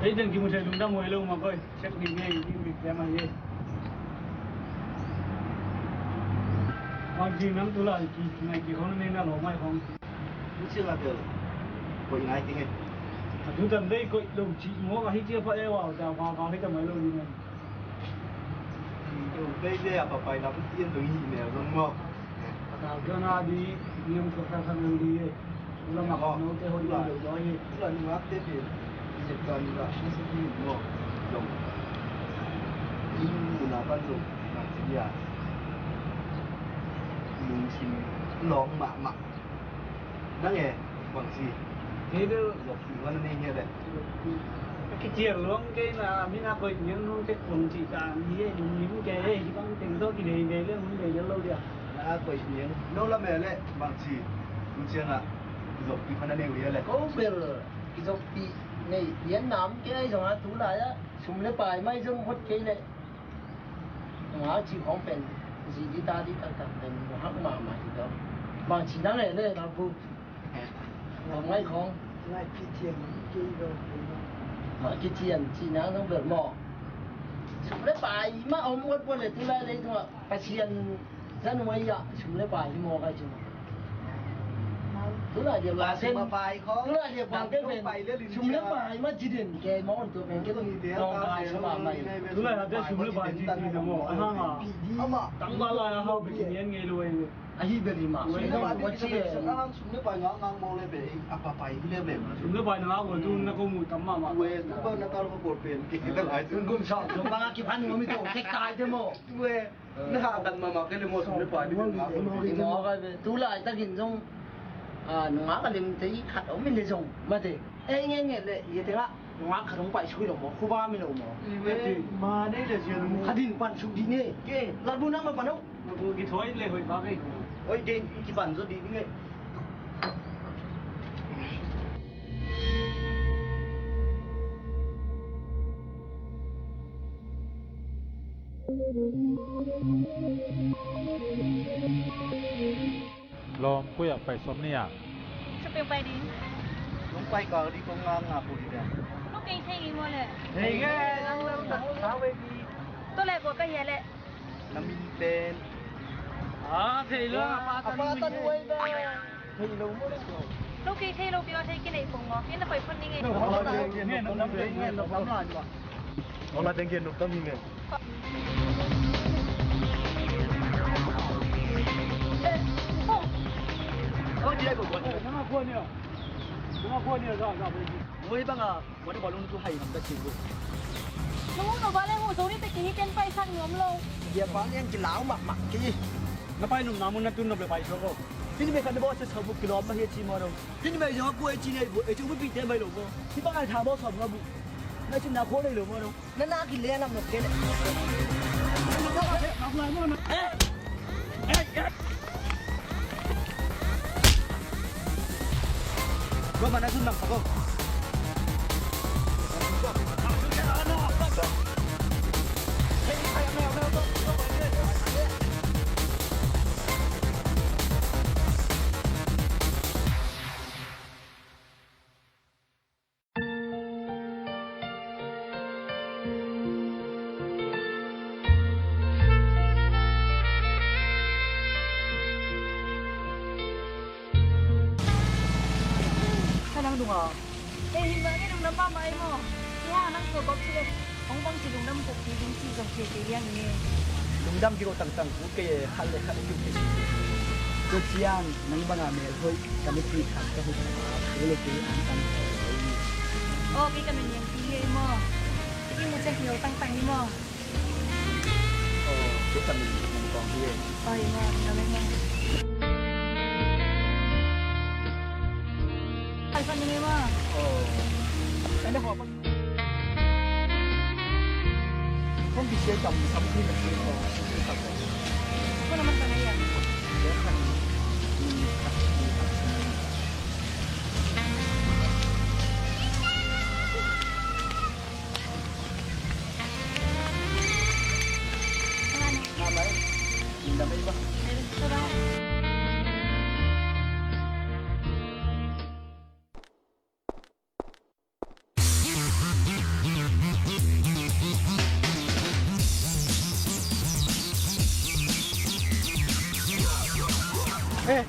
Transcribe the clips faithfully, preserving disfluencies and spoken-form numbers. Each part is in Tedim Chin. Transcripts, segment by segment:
Hei, teng kimu thei lungdam huai lo mah koi. Check ding ngei, ding bik te mah hi. Bangci nang tu lai ki, nai ki khong nei na lo mai khong. Ni sia la tel. Koi ngai ting e. A tu tan dei koi lo ci mo ka hi cia pa e wa, ta pa pa hi ta mai lo ni ngai. Tel dei dei a pa pai lam tien lo hi ne lo mo. Ka ta ka na di, ni ang sa sa sa lo di e. Ula ma ka no te hon lo lo hi. Ula ni ngak te pi. Ijep kan ula ni sa di mo. Lo. Ni mu na pan lo. Na ci ya. Lungsim lawng mahmah. Nang e, bangci. Kei bel. Zokpi hua na nei hia le. Kician luang kei na, mi na koih niang nung tek kuang ci ta ni e, nung nim kei e, hi bang teng zaw ki nei nei le, mun nei le lo dia. Na koih niang no la me le, bangci. Mun ciang a, zokpi hua na nei hia le. Ko bel, zokpi nei, yan nam kei zong a tu lai a, sum le pai mai zong hot kei le. Nungak cih khawng pen zi di ta di taktak pen nungak mahmah hi lo. Bangci nang e le na bu. Ngai khawng. Ngai kician kei lo. Ngai kician cih nang nung bel maw. Sum le pai mah om uat uat le tu lai le tu a Pasian zan wai a sum le pai hi maw kai cih maw. Tulai dia bang ken, tulai dia bang ken pen sum le pai ma ci den ke ma on tua pen ken nong kai sa ma mai. Tulai dia sum le pai ci ci na mo. Ahang a. Tang ba lai a hau bi ki nian ngei lo e. Ahi beli ma. Sum le pai ci e. Sum le pai nga ngang mo le be. A pa pai le be. Sum le pai na nga ko tu na ko mu tam ma ma. We tu ba na kal ko ko pen ke ta lai tu. Gum sa so ba ki phan mo mi to tek tai te mo. We. Na ha kan mama ke le mo sum le pai ni ma ko. Mo ka be. Tu lai takin zong, a, nungak a lim te i khat om in le zong mate. Ei nge nge le i te la nungak khat hong pai sui lo mo. Khu ba mi lo mo. Ma nei le zia lu. Kha din pan suk di ne. Ke. La bu nang ma pan lo. Bu ki thoi le hoi ba ke. Oi ke ki pan zo di ne. Lawm, koi ah pai sawm ni ah? Shopping pai ding. Nong pai kal di kong ngak ngak uh hi dia. Lo kei thei ngei maw le? Thei ngei, nang lo tak sa wei di. Tua le kua ka hia le? Na min pen. Ah, thei lo, a pa tan wei ba. Thei lo maw le. Lo kei thei lo pi a thei ki nei pong maw. Kei na pai phot ni ngei. Lo la teng kei nop tam hi ngei. Oi, bang a, wadi balung tu hai ngam ta ci bu. Nung no ba le hu zo ni te ki hi ken pai sak ngam lo. Dia pa ni ang kilau mak mak ki. Na pai num na mun na tun nop le pai so ko. Hini me kan bo se so bu kilom ma hi ci mo no. Hini me yo ku e ci nei bu e ci bu pi te mai lo ko. Hi bang a tha bo so ma bu. Na ci na ko le lo mo no. Na na ki le na mo ke. Eh. Eh, eh. Ko mana sun bang ko. Ka nang dung a. Hei, hi mah, kei lungdam mahmah ei maw. Tua nang tua bawk ci le hong bang ci lungdam kok ci ding ci zong thei kei liang hi. Lungdam kiko tangtang kul kei e, khat le khat a kiuk kei ci. Tua ciang nang banga melhoih ka mipi khat ka huk a, kei le kei ang tang kei. Aw, kei ka min Lian Pi hi ei maw. Kei mu ciang kio tangtang hi maw. Aw, kei ka min Mun Kong hi ei. Oi, maw, na mei maw. Ai, fan ni mei maw. Aw. Ai, na hua. Kong bi sia tam, tam ki na ki ko, ki ka ko. Ko na man ta na ya. Eh,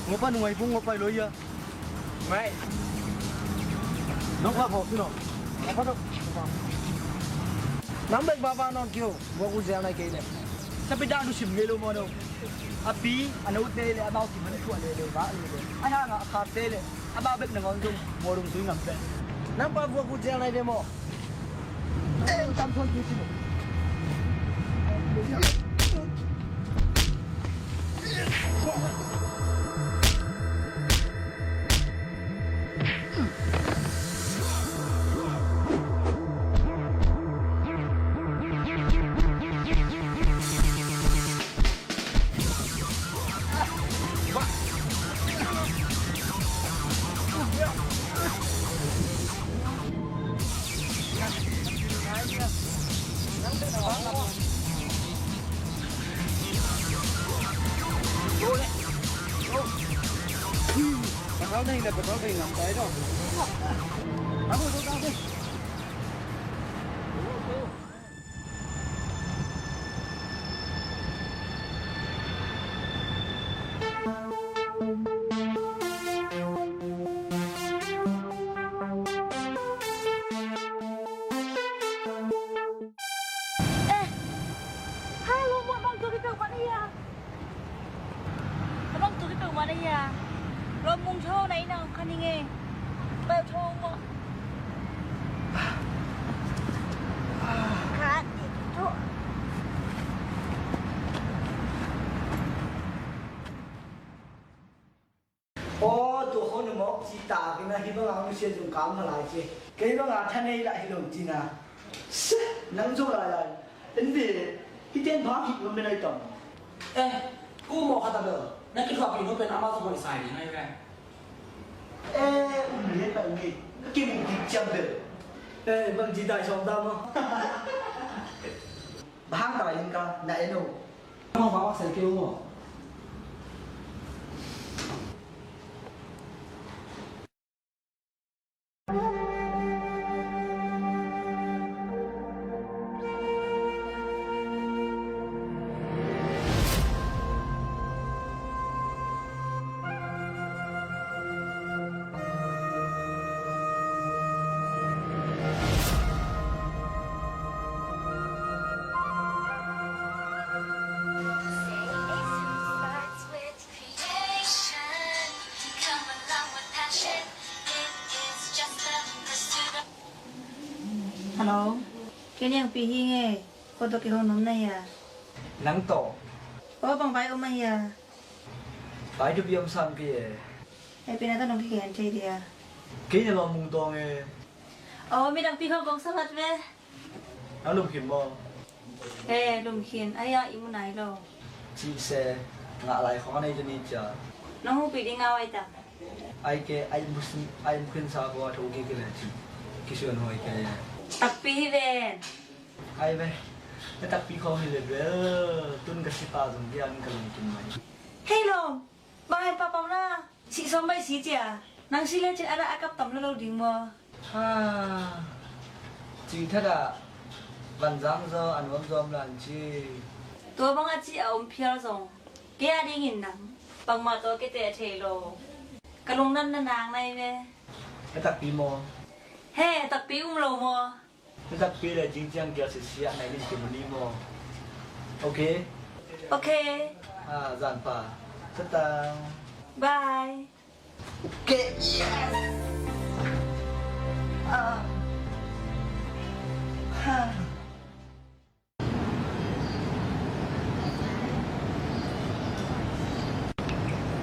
ngawpa nungai bung ngawpa i lo ia. Ngai. Nong pa phawk si no. Ngawpa to. Nang bek baba non kio. Ngawku zel nai kei le. Sapi dah du sim ngei lo maw no. A pi a no te le amau kim han thuah le le ba le le. A hanga a khak te le. Amau bek nangawn zong maw rung zui ngam pen. Nang pa vuak ut zel nai ve maw? Eh, tam thuan tu si maw? Petrol ding le, petrol ding ngam tai dong. Aku tu tak deh. Eh, halo, muat bang tu kita buat ni ya. Abang tu kita mana ya? Lawm mung tho na ina khan i ngei. Pai tho maw. Khan i tho. Aw, tua khawng na mawk ci ta kei na hi bang ang sia zung kam halai ci. Kei bang a thanei lah hi lo ci na. Nang zung lai lai. En ve, hi ten bang hi lo menai tam. Eh, ku mawk khat a bel na kithuahpih nu pen amah zong hoih sa hi ding ahi ve. Eh, um lian pai um hi. Ka kimu kik ciang bel. Eh, bangci tai sawm ta maw? Bang hang tai in ka na en uh. Amah bang mak sai kei uh maw? Hello. Kei Niangpi hi nge. Ko tawh kihong nuam na hia? Nang tawh. Ko bang vai om a hia? Vai thupi om sam pi e. Hei pi na ta nong kikhen thei dia. Kei na lawm mung tawng e. Aw, midang pi khong kong samat ve. Nang lungkhin maw? He, lungkhin. Ai-a i mu nai lo. Cih se, ngah lai khawng a nei ta ni cia. Nong hupih ding a wai ta. Ai ke, ai mu khin sa khawng a tho kik le cih. Kisuan huai ke. Takpi hi ven. Ai ve. Na takpi khawng hi le bel. Tun ka sipa zong dian ka lungkhin mai. Hei lo. Bang hei papau na. Sih sawm baih si cia. Nang si lecin a dah a kap tam lo lo ding maw? Ha. Cih thadah vanzang zaw a nuam zaw om lan ci. Tua bang a cih a om phial zong kei a dingin nang bangmah tawh kei teh a thei lo. Ka lungdam na nang nai ve. He takpi maw? He takpi um lo maw? Hi takpi le cingciang kial sisia nai nin kim ni maw? Okay. Okay. Ah, zan pa. Tata. Bye. Okay. Yes. Ah. Ha.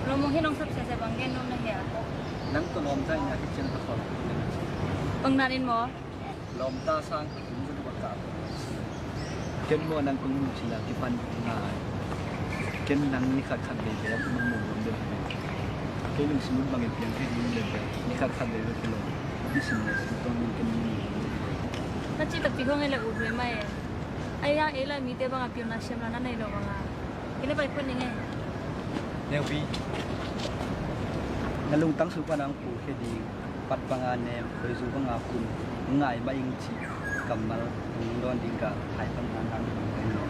Lawm mung hi nong sap sia sia bang gen nuam na hia? Nang tawh lawm ta in a hi cian ka khol. Bang nan in maw? Lawmta sang ka kum zong baka a pawng a si. Ken maw nang kong nung cina kipan ngai. Ken nang ni khat khat veve a kong nung lawm deuh. Kei lungsim ut bangin piang kei ding leh ni khat khat veve kei lo. Nisim le sim tawng ding ken ni. Na ci takpi khong e le ut ve mai e. Ai hang ei lai mite banga pilna siamna na nei lo banga. Kei le pai phot ning e. Neupi. Na lungtang sung pan ang pu khe ding. Pat banga nem, khoizu banga kun, ngai mah ing cih kammal tung dawn ding ka, hai pan ngan ngan ding ka hi lo.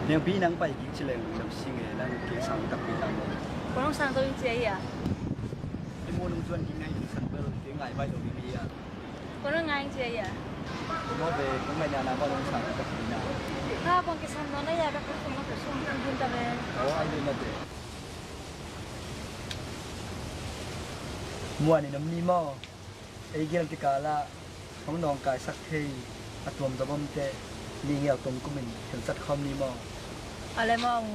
Nengpi, nang pai kik ci leng lem sing e, nang kik sang takpi ta maw. Kua nong sang to ing ci a hi a? I mu nung zuan kik ngai ding san bel kik ngai pai lo mi mi a. Kua nong ngai ing ci a hi a? Kua nong ve, kua ngai na na kua nong sang takpi na. Ha, kong kisam no na ya ka ka sung na ka sung kan bun ta ve. Oh, ai lo na te. Muan in om ni maw? Ei gel kikal ah hong nawngkaisak thei a tuamtuam omte, mi ngiau tungkumin hilhchat khawm ni maw? A le maw.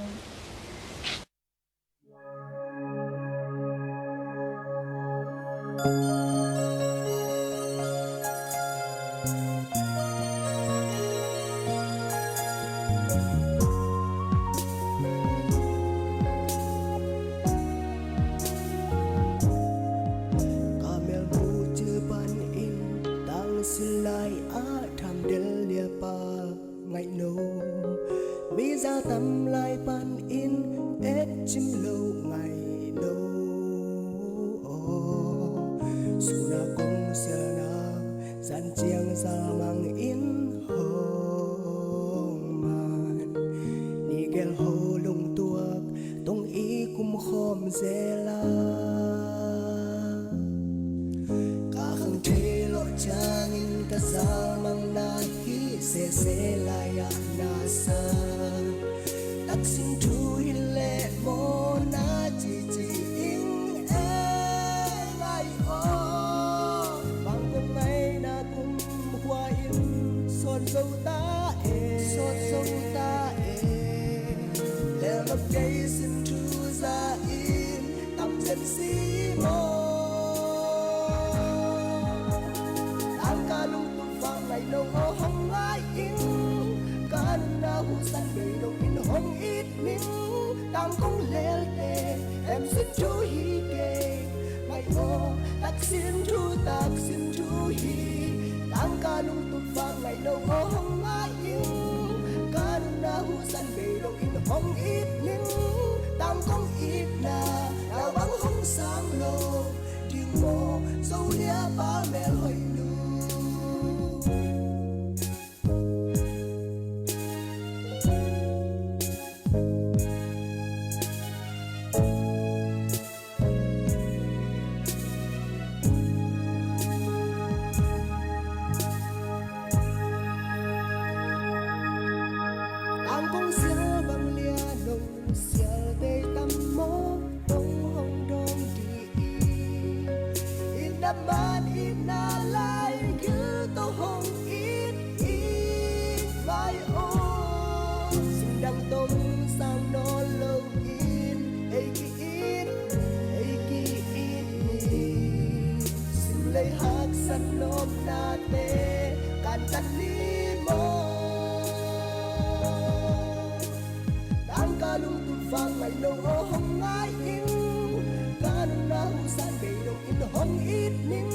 Ka melmu cil panin tangsil lai-ah thamdel liapa ngaih no. Miza tam lai panin et cim lo ngaih no. Aw, sun a kong sialna zan ciang zal mangin hong man. Ni gel ho lungtuak tung i kum khawm zel a, ka khang thei lo ciangin ka zal mang na hi sese lai-ah na sa. Taksin thu hi leh maw na cici ing e ngai aw. Bang kong ngaihna kum hua in sawt zo ta e, sawt zo ta e. Lelnop kei sin thu za in tam zen si maw. Tangka lungtup vang ngai lo aw hong ngai ing. Ka nunna husan bei lo in hong it ning. Tang kong lelte em sin thu hi kei. Ngai aw taksin thu, taksin thu hi. Tangka lungtup vang ngai lo aw hong ngai ing. Ka nunna husan bei lo in hong it ning. Tang kong itna nau bang hong sang lo ding maw, Zolia pa melhoih nu. Tang kong sial bang lia nong sial tei tam maw, dong hong dong dih i. Itna man itna lai gil tawh hong it i. Vai aw, singdang tong sang nawn lo in ei ki-it, ei ki-it ni. Simlei haksat nopnate kantan ni maw. Tangka lungtup vang ngai lo aw hong ngai ing. Ka nunna husan bei lo in hong it ning.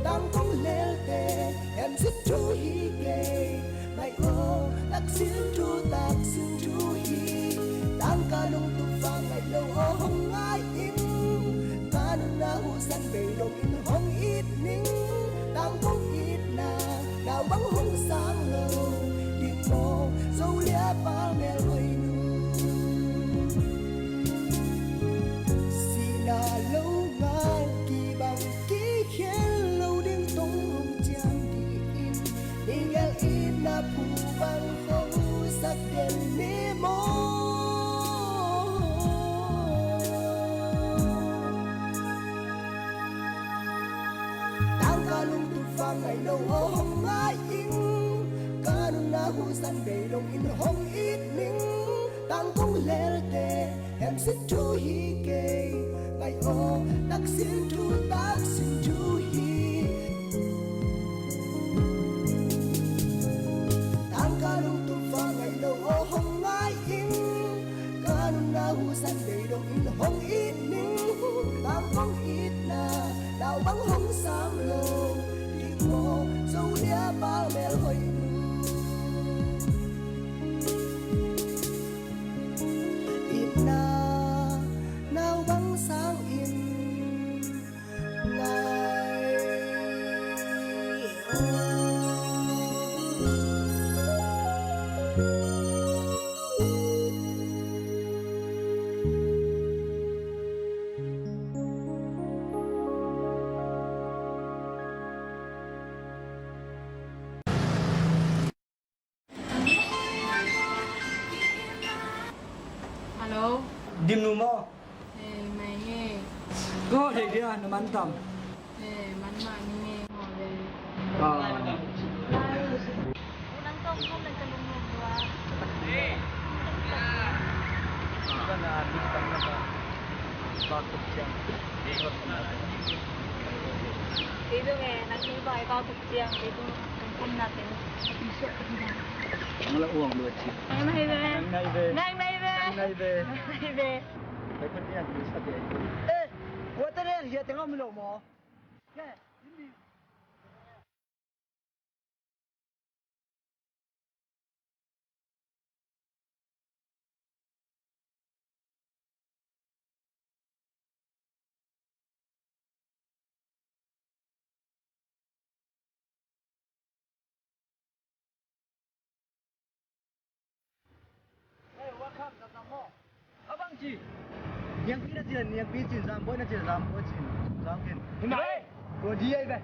Tang kong lelte em sin thu hi kei. Ngai aw taksin thu, taksin thu hi. Tangka lungtup vang ngai lo aw hong ngai ing. Ka nunna husan bei lo in hong it ning. Tang kong itna nau bang hong sang lo ding maw, Zolia pa melhoih nu. Sihna lo ngal kibang kikhel lo ding tong hong ciang dih in. Ni gel itna phu bang hong sak den ni maw. Tangka lungtup vang ngai lo aw hong ngai ing. Ka nunna husan bei lo in hong it ning. Tang kong lelte em sin thu hi kei. Ngai aw taksin thu, taksin thu hi. Tangka lungtup vang ngai lo aw hong ngai ing. Ka nunna husan bei lo in hong it ning. Tang kong itna nau bang hong sang lo ding maw, Zolia pa melhoih nu. Itna nau bang sangin ngai aw. Hello. Dim nu maw? Eh, mai nge. Ko thei dia na man tam. Eh, man mah ni nge maw le. Ah. Kei zong e, nang kei bai kau tuk ciang, kei zong nang kun na ten. Mula uang dua ci. Nang nai ve. Nang nai ve. Nang nai ve. Nang nai ve. Nang nai ve. Bai kun nian dua sa de. Eh, kua ta nian hia teng om lo mo. Niangpi na cin, niangpi cin, zamboi na cin, zamboi cin, zamboi cin. Himai. Ko di ai ve.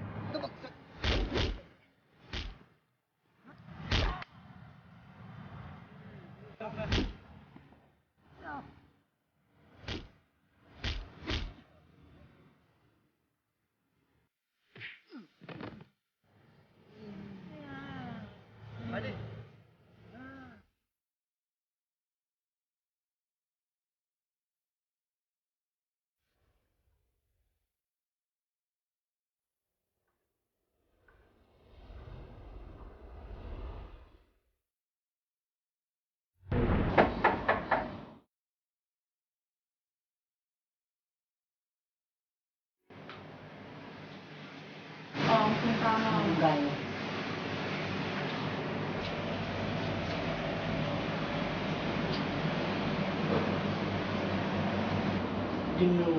Dim nu,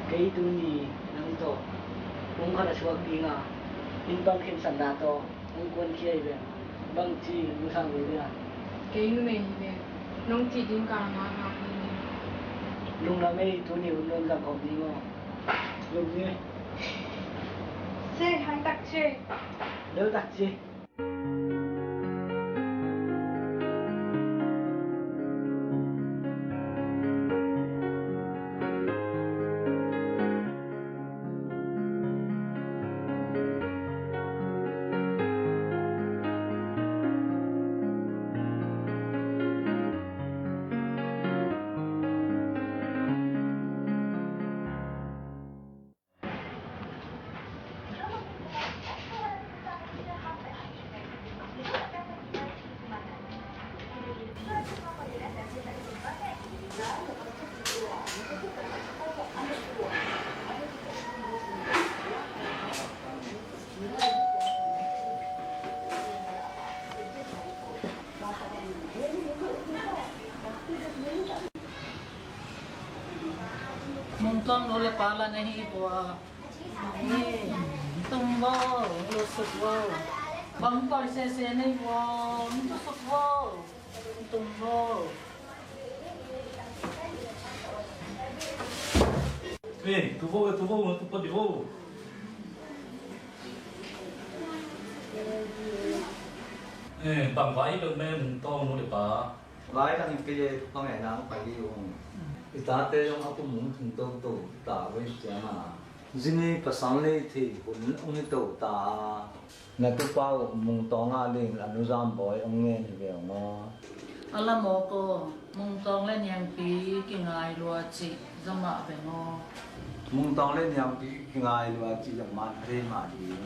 kei tuni nang tawh kum khat a suak ding a, inn pan khensatna tawh hong kuankhia hi ve. Bangci lungsang ve dia? Kei numei hi ve. Nong cih ding ka ngah ngah hi. Lungdam ei, tuni hun nuam zang khawm ding aw. Lum ni. Se, hang tak ce. Lel tak ce. Mungtuang nu le pa la na hi bua. Tum vo, lusuk vo. Bang koi sese nei vo, lusuk vo. Tum vo. Eh, tu vo, tu vo, tu vo, tu vo. Eh, bang vai lo me Mungtuang nu le pa. Vai dang in kei ei, pangeh nang pai hi ung. I tate zong a kum hong thung toto ta ve ciang a. Zini pasal nei thei hun hong hi to ta. Na tupa uh Mungtawng a ding a nu Zambawi hong ngen hi ve ung aw. A la mawk aw, Mungtawng le Niangpi kingai lua cih za mah beng aw. Mungtawng le Niangpi kingai lua cih za mah thei mah ding.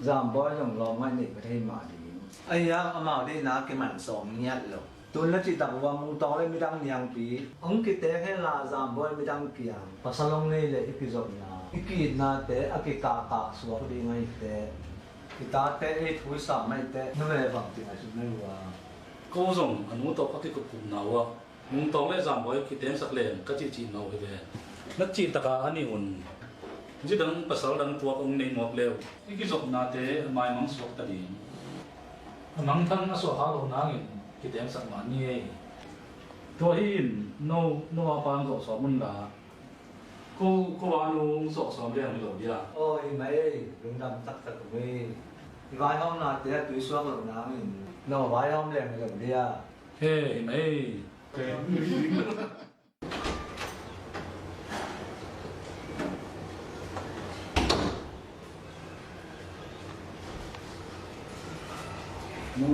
Zambawi zong lawm ngaih neih ka thei mah ding. Ahi hang amau deihna kiman sawm ngiat lo. Tun na cihtak uh a Mungtawng le midang Niangpi hong kiteng henla Zambawi midang kiang pasal hong nei le i kizopna, i ki-itnate a kikahkah suak ding ahih teh, i tate ei thu i sam ahih teh, na ve bangci ngaihsut na hi uh a? Ko zong a nu tawh ka kikupkupna uh a Mungtawng le Zambawi kitengsak leng ka cihcih no hi ve. Na cihtak a a nih un, zi dang pasal dang tuak hong nei mawk le uh i kizopnate a maimang suak ta ding. A mangthang a suak hak loh nangin kitengsak mah ni ei. Tua hi in no, no a pa hong zawh sawm un la, ko, ko a nu hong zawh sawm leng hi lo dia? Aw, hi mah ei, lungdam taktak ung ei. I vaihawmnate a tui suak loh nangin no vaihawm leng hi lo dia? He, hi mah ei. Nung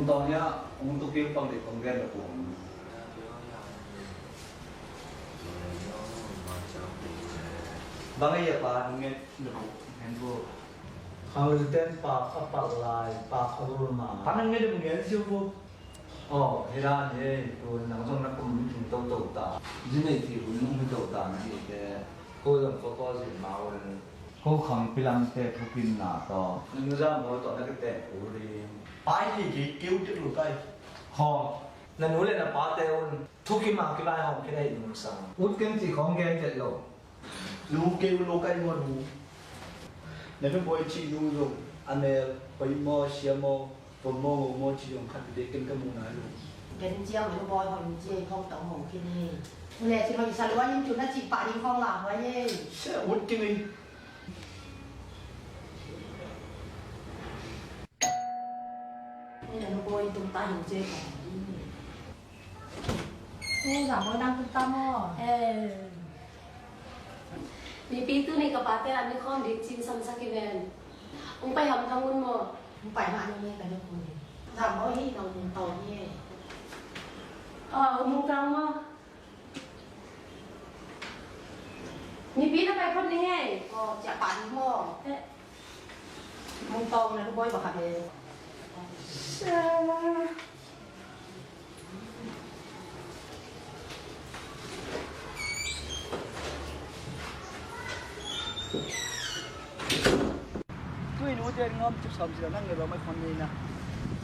tawng hiah hong tuk kik pang dih kong gen na kuang. Bang ei a pa nung ngen na bu ngen bu. Khang ten pa a pal lai pa a rul ma. Pa nung ngen na bu ngen siu bu. Aw, hi dan hi, tu nang zong na kum hing toto ta. Zi nei ti hun hong hi to ta na hi te. Ko zong ko ko zin ma un. Ko khang pilam te thukim na to. Nang za mo to na ke te u ri. Pai hi ki kiu ti lu tai. Ho, na nu le na pa te un. Thukim a ki vai hong ki dai nung sang. Ut ken ti khong gen tet lo. Lu keu lo kai mo lu. Na nu boi ci lu zong a mel pai mo sia mo. Pom mo ngo mo ci zong khat de ken ka mu nai lo. Ken ciang nu boi hong ci ei khong tong hong khin hi. Le ci hong sa lua in cu na ci pa ding khong la hoi ei. Se ut king ei. Ni na nu boi tung ta hong ci ei khong. Ni za boi nang tung ta mo. Eh. Mipi tuni ka pate an ni khawm ding cin samsak hi ven. Hong pai hamthang un maw? Hong pai mah ni nge ka nukun hi. Zam maw hi nong mun tawh ni e. Ah, hong mun tang maw? Mipi na pai khawm ni nge. Aw, ciah pah ni maw? Eh. Hong tawng na bawi bakhat e. Sa. Tui nu te ngam cip sam sila nang le ba mai khon ni na.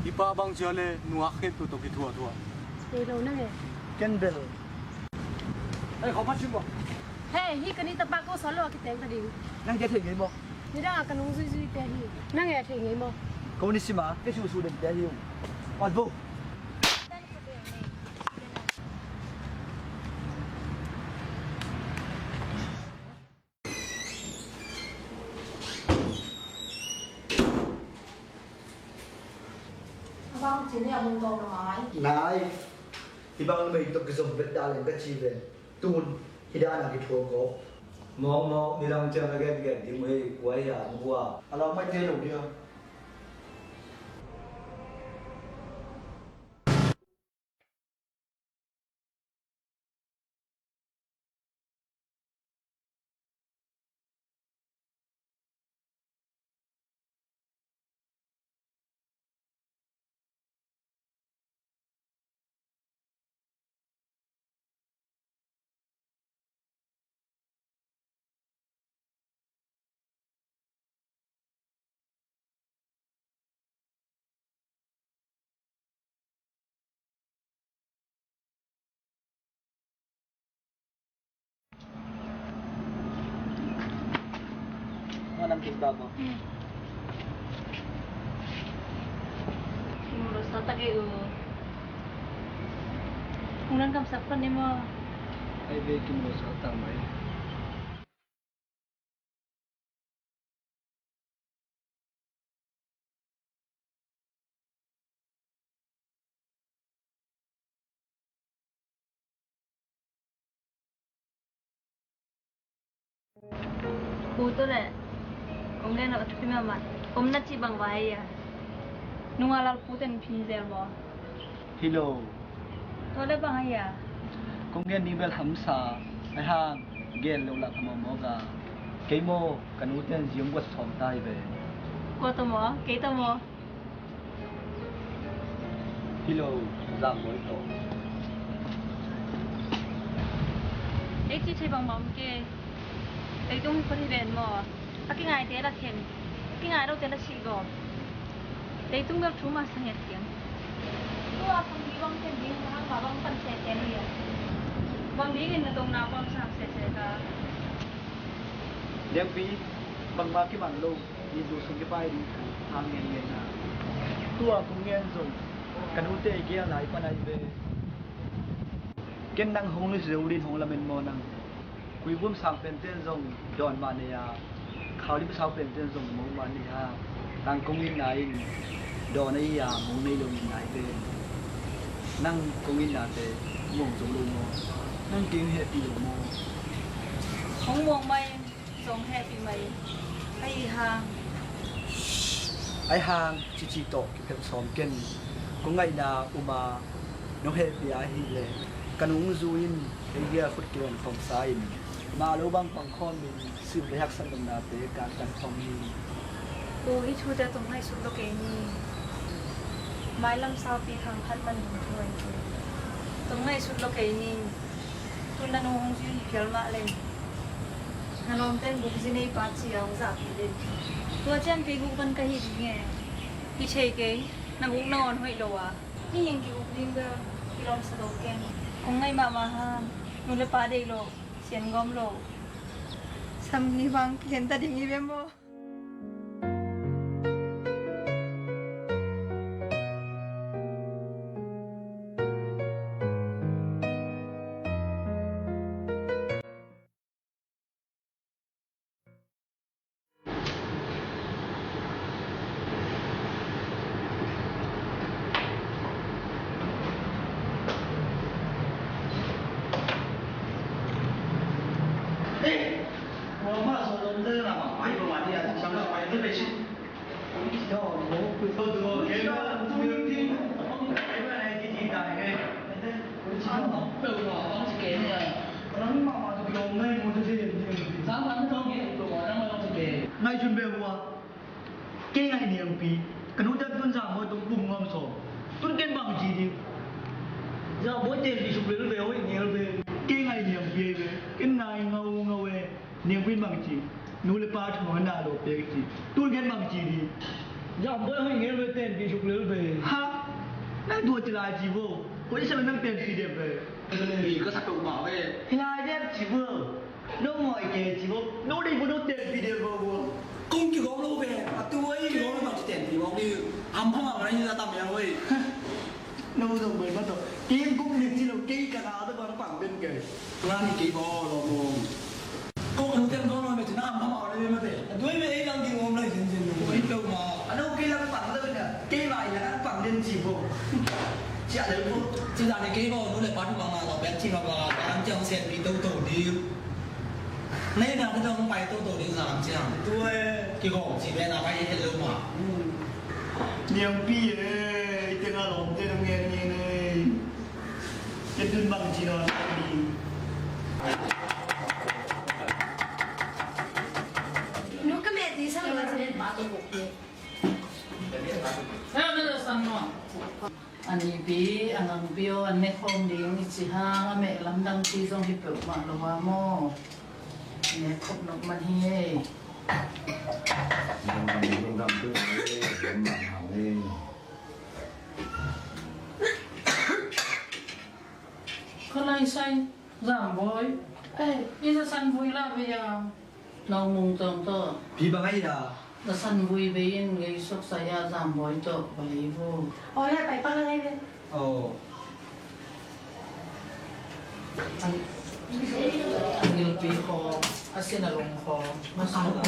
I pa bang cia le nuak khet tu to ki thua thua. Ei lo nang e. Ken bel. Ei, khawm phat sim maw? Hei, hi ka ni tapa ko sawt lo a kiteng ka ding. Nang te thei ngei maw? Nidang a ka nung zuizui te hi. Nang e thei ngei maw? Ko ni sim a, ke su su den te hi. Ot bu. Abang cin ni a mun tawng na mai. Nai. Hi bang mei tok kizom vet da leng ka ci ven. Tun hi dan a kithuak ko. Mawk mawk ni lang ciang a gen gen ding uh hei kua hi a mu a. A lau mai te lo dia. Ngan am kik bak maw? Hmm. Kimul lo sa tak e u. Kung nan kamsak pan ni maw? Ai ve kimul lo sa tak mai. Pu tu le kong gen lo a thupi mahmah. Om na ci bang vai a nunga lal pu ten phin zel maw? Hi lo. Tua le bang a hia? Kong gen ding bel hamsa a hang gen lo lah ka mawmawk a. Kei maw ka nu ten ziong guat sawm ta hi ve. Kua ta maw? Kei ta maw? Hi lo, zam bawi tawh. Ei ci thei bangmah om kei. Leitung hi khua hi ven maw? A kingaite la khen, a kingai lote la sih gawp. Leitung bel thu mah sa nget keng. Tua khang hi bang khen ding, hang mah bang pan sese ni a. Bang dingin na tongna bang sam sese ka. Liangpi, bangmah kiman lo, ni zu sung kipai ding thu hang ngen ngen na. Tua kong ngen zong ka nute gial lai pan ai ve. Ken nang hong lisi zo din hong lamen maw nang? Kuivum sang penten zong dawn mah nei a, khaulim sau penten zong mo mah nei a, tang kong itna in dawn a i a mo nei lo in nai pen. Nang kong itnate Muang zo lo maw? Nang kei hong hehpih lo maw? Hong muang mai, zong hehpih mai. Ahi hang. Ahi hang, cici tawh kiphem sawm ken. Kong ngaihna um a, nong hehpih ahih leh ka nung zu in, ei gel khut kei hong khawmsa in. Mah lo bang pang khawm in. Sivei haksat lomnate kantan khawm ni. Ko hih thute tong ngaihsut lo kei ni. Mailam saupi khang khat man ding thu ahi. Tong ngaihsut lo kei ni. Tu na nu hong zui phial mah leh, na lawmte in guk zi nei pa ci a hong zahpih ding. Tua ciang kei guk van ka hi ding e. Hih thei kei, na guk nangawn hoih lo a, hih hing ki-uk ding bel kilawm sa lo keng. Kong ngaih mahmah hang. Nu le pa deih lo, sian gawm lo. Sam hi vang kikhen ta ding hi ve maw? Ngaihsun ve hua. Kei ngaih niangpi, ka nu dan tun Zangbawi tung kum ngam saw. Tun ken bang ci ding. Zangbawi tenpi suk lel ve, hoih ngel ve. Kei ngaih niangpi ei ve. Ken nai ngau ngau e. Niangpi in bang ci. Nu le pa thu hong na lo pek ci. Tun ken bang ci ding. Zangbawi hoih ngel ve, tenpi suk lel ve. Ha? Nang tua ci lai ci vo. Hoih sa nang tenpi dem ve. Ka sa peuhmah ve. Hi lai dem ci vo. No mawi kei ci bo. No dei bo, no tenpi dei bo bo. Kong kigawm lo ve. A tu ei kigawm lo bang ci tenpi mawk ding. Am pha mah ngai ni la tam yang wei. No zong bai ma to. Kei kong nek ci lo, kei ka na to bang pang den kei. Nga ni kei bo lo mo. Kong no ten kong lo me ci na am pha mah ngai ma te. A tu ei me ei lang kigawm lo zin zin lo. Ei lo ma. A no kei lang pang lo na. Kei ma i lang pang den ci bo. Ci a lo bo. Ci da ni kei bo, no le pa tu ma ma lo ben ci ma ma. An ciang sen pi to to ding. Nei na ka dong pai toto ding zam ciang. Tua e. Kigawm ci ve na pai het lo ma. Niangpi e, i teng a lawmte dong ngen ngen e. Ken tun bang ci nawn ni. Nu ka meh ti sang lo ci. Hello, hello, sang no. A nipi, a ngangpi aw, an ne khawm ding i ci hang, a meh lamdang pi zong hi peuhmah lo a maw? Ne khop nok man hi ei. Ka lai sai, Zam Bawi. Ei, i za san vui la ve a. Nau mung tawng tawh. Pi bang ai a? Na san vui bei in ngei sok sai a Zam Bawi tawh ba lei vo. Aw, lai pai pa la ngai ve. Aw. An, an ngilpi khaw, a sin a long khaw, ma sa khaw.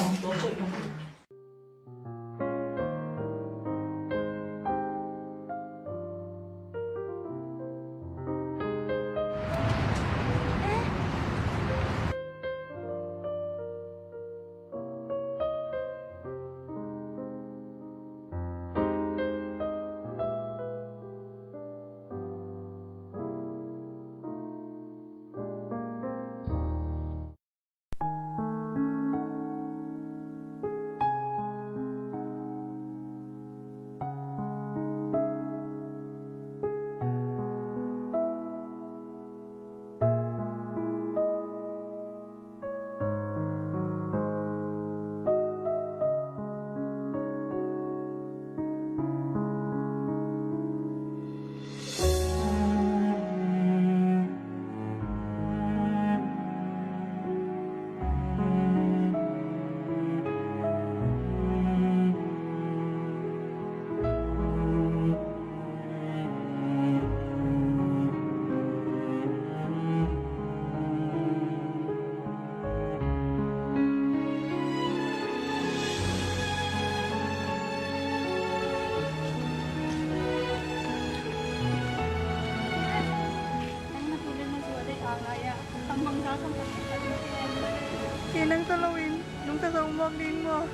Kei nang tawh loin nungta zo mawk ding maw?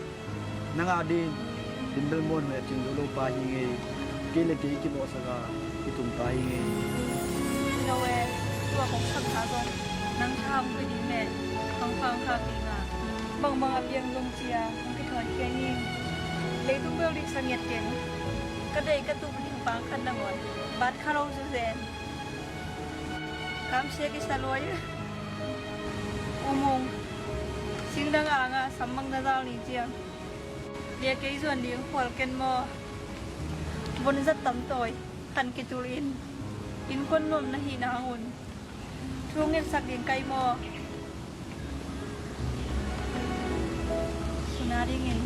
Nang a din, din bel muanhuai a cing zo lo pa hi ngei. Kei le kei kimawhsak a kitung pa hi ngei. No e, tua kong sakna zong nang tha hong pia ding le hong pha hong khak ding a, bangbang a piang zong cia hong kithuankhia ing. Leitung bel diksa ngiat keng. Ka deih ka tup ding pang khat nangawn bat kha lo zu zen. Kamsia kisa luai. U Mung, singdang anga sam mang na zal ni ciang, bia kei zuan ding khual ken maw? Von zat tam tawi khan kitul in, innkuan nuam na hih nang un thu ngetsak ding kai maw? Tuna dingin,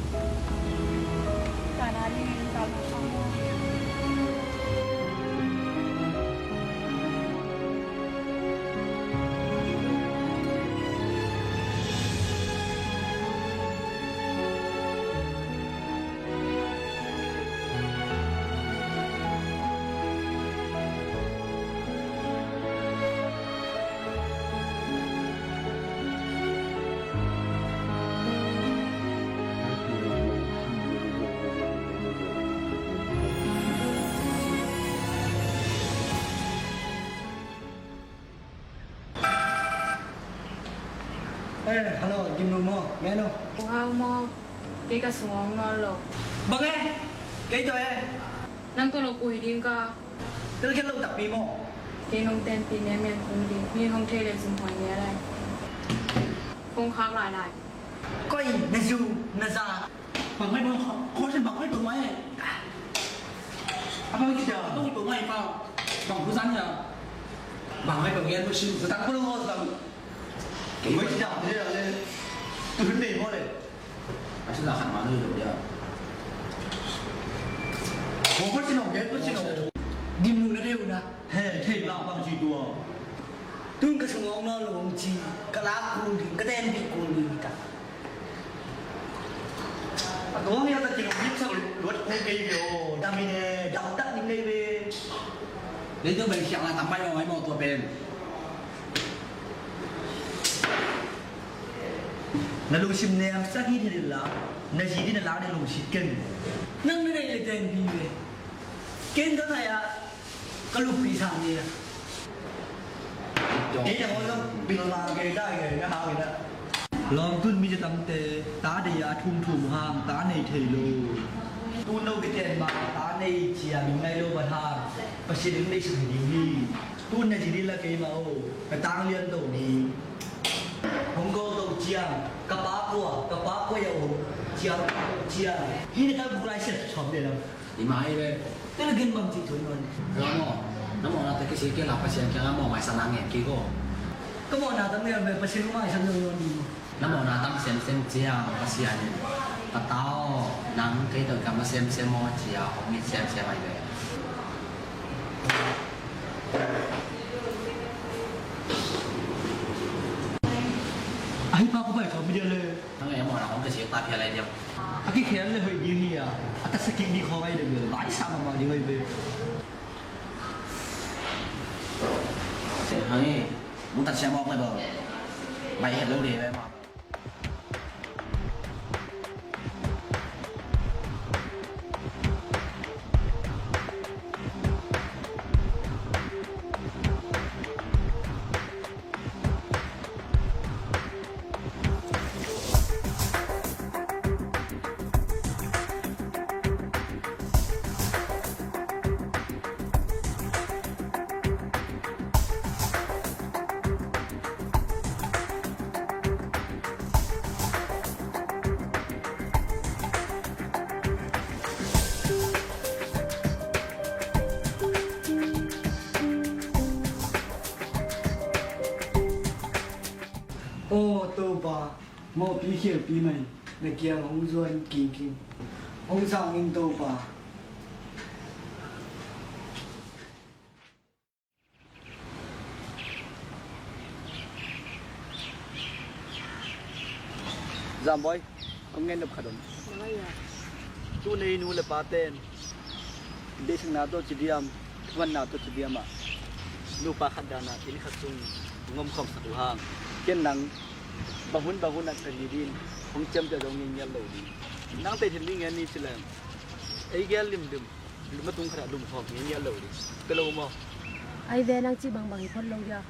tana dingin, tana dingin. Eh, hello, Gimnu maw? Menu. Wow maw? Kei ka sungawk nawn lo. Bang e? Kei tawh e. Nang tawh lo ui ding ka. Tel khen lo takpi maw? Kei nong tenpih nemian kong ding. Mi hong thei le zumhuai nia lai. Kong khak lailai. Koi, na zu, na za. Bang mai bang, kau sin bang mai bang mai. Apa kita? Bang bang mai pa. Bang busan ya. Bang mai bang yan busin. Setang puluh orang. Kei mai kita, dia le. Tu dei mo le. Asin la khan ma le dia. Mo busin, mo busin. Dim nu na deu na. He, thei bang bang ci tua. Tun ka sungawk nawn lo hong ci, ka lak kul ding, ka tenpih kul ding hi ta. A tua hi a, ka kilawm sak luat kul kei ve aw, dam hi ne, dam tak ding nei ve. Leitung pen khialhna tam mai maw, mai maw tua pen. Na lungsim niamsak hi thei la, na zi ding na lak ding lungsit kei. Nang na nei le tenpih ve. Ken ka ngai a, ka luppi sang ni a. Kei na ngawng zong bil mang kei ta kei na hang ina. Lawmtun mi tamte ta dei a thum thum hang ta nei thei lo. Tun lo kiten ma ta nei cia min ngai lo ban hang. Pasian in nei sak ding hi. Tun na ci ding la kei ma o. Ka tang lian to ni. Hong ko to ciang ka pa kua, ka pa kua ya o. Ciang ciang. Hi na ta bu lai siat sawm de lam. I mah hi ve. Tun a gen bang ci thuan nuan. Hello maw. Na mawhna te kisi kei la Pasian kiang a mawh maisak na ngen kei ko. Ka mawhna tam ngen ve Pasian mawh maisak nuan nuan ni maw. Na mawhna tam semsem ciang Pasian in ka ta aw nang kei tawh ka ma semsem maw cia hong mit semsem ai ve. Ahi pa ko pai thawm mi dia le. Hang e mawhna hong ka siak ta phial lai diam. A kikhen le hoih ding hi a, a taksa kik ding khawng ahi le bel, vaisa mahmah ding ahi ve. Hang e, mu taksa mawk le bel, baih het lo ding ve mah. Aw Topa, mawhpi khialpi mah in na kiang hong zuan kingking. Hong sang in Topa. Zambawi, kong ngen nop khat om. Tun ei nu le pa ten deihsakna tawh ci diam, thumanna tawh ci diam ah, Nupa khat dana inn khat sung hong omkhawmsak uh hang, ken nang bang hun bang hun a ka nidin hong ciamteh zong ngiat lo ding. Nang tei thil ding ngen ni ci leng ei gel limlim lum a tung khat a lumkhawm ngiat lo ding. Ka lo maw? Ai ve, nang cih bangbang hi phot lo dia.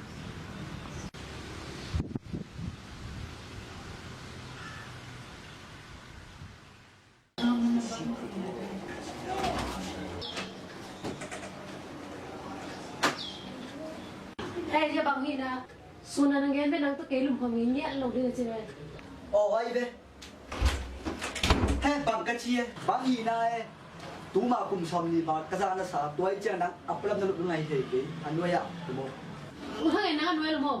Hei, hia bang hi na? Suna nang gen ve, nang tawh kei lumkhawm ngiat lo ding a ci ve. Aw, ai ve. Hei, bang ka ci e, bang hi na e. Tuma kum sawm ni ba ka za na sa, tua i ciang nang a palam na lup ngai hei kei, a nuai ah, tu maw. Hei, nang a nuai lo maw?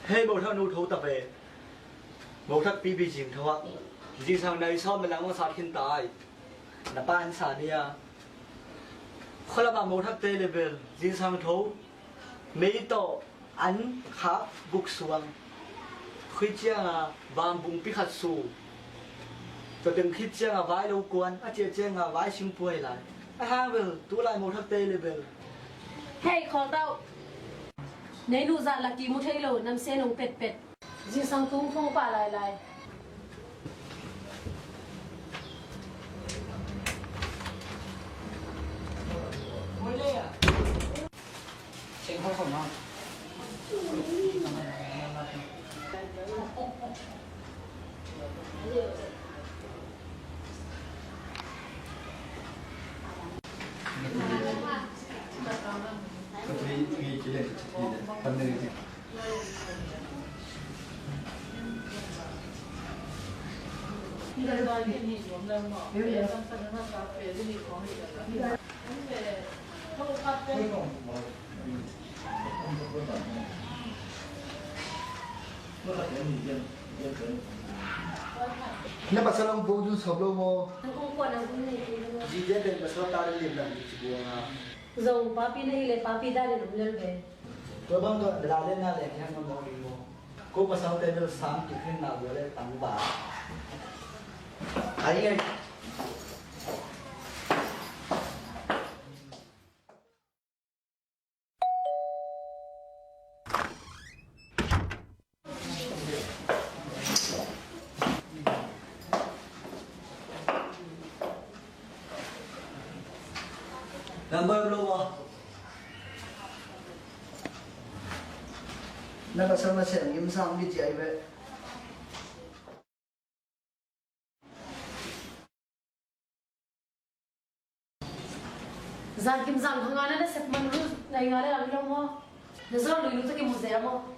Hei, mothak nu tho ta ve. Mothak pipi zing tho ah. Zingsang nai sawm le lang hong sat khin ta ai. Na pa an sa ni a. Khualama mothak te le bel zingsang tho. Mei tawh an khak buk suang. Khui cianga vambung pi khat su. Tua teng khit cianga vai lo kuan, a ciah cianga vai sing puai lai. A hang bel, tu lai mothak te le bel. Hei, khawl tau. Nei nu zat la ki mu thei lo, nam se nong petpet. Zingsang tung thong pah lailai. Na pasal hong pawng tun sawm lo maw? An kong kuan ang kong nei kei lo maw? Zite pen pasal ta lim lam ci buang a. Zong papi na hi le papi dan in om lel ve. Tua bang tua dala le na le kiang ngam maw ding maw? Ko pasal te bel sam kikhin na bua le tang ba. Ai ngai. Number lo ah. Na pasal na sem ngim sang di ci ai ve. Zan kim zan hanga na na sep man lu nai nga le lang lo mo. Na zor lui lu ta ki mu ze mo.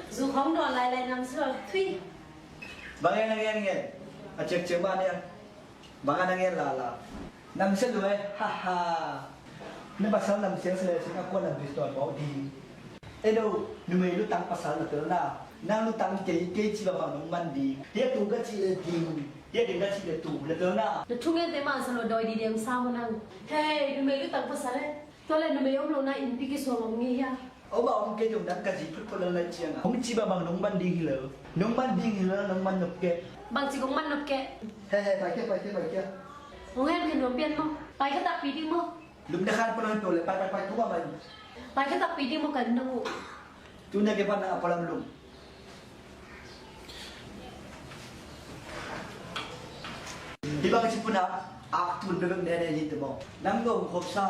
Zu khong don lai lai nam zor thui. Bang en nang en ngen. A cek cek ma nia. Bang en nang en la la. Nam se lu e. Ha ha. Na pasal nam siang se le sing a kuan nam biston mo di. Edo, numei lutang pasal na telna. Nang lutang kei, kei ci bang bang nong man ding. Tia tu ka ci le ding. Tia ding ka ci le tu, na telna. Na thungen te man sa lo doi di deng sa mo nang. Hei, numei lutang pasal e. Tua le numei om lo na innpi kisuam om ngi hia. Aw, bang om kei zong dang ka zi phutphut lel lai ciang a, hong ci bangbang nong man ding hi lo. Nong man ding hi lo, nong man nop kei. Bangci kong man nop kei. He, he, pai kei, pai kei, pai kei. Hong hem kei nuam pian maw? Pai ka takpi ding maw? Lum na khan palam to le, pai, pai, pai, tu ka pai. Pai ka takpi ding maw, kan nong uh. Tu na ke pan na palam lum. Hih bang ci puna, ak tun bebek nene hi te maw. Nang dong khop sa,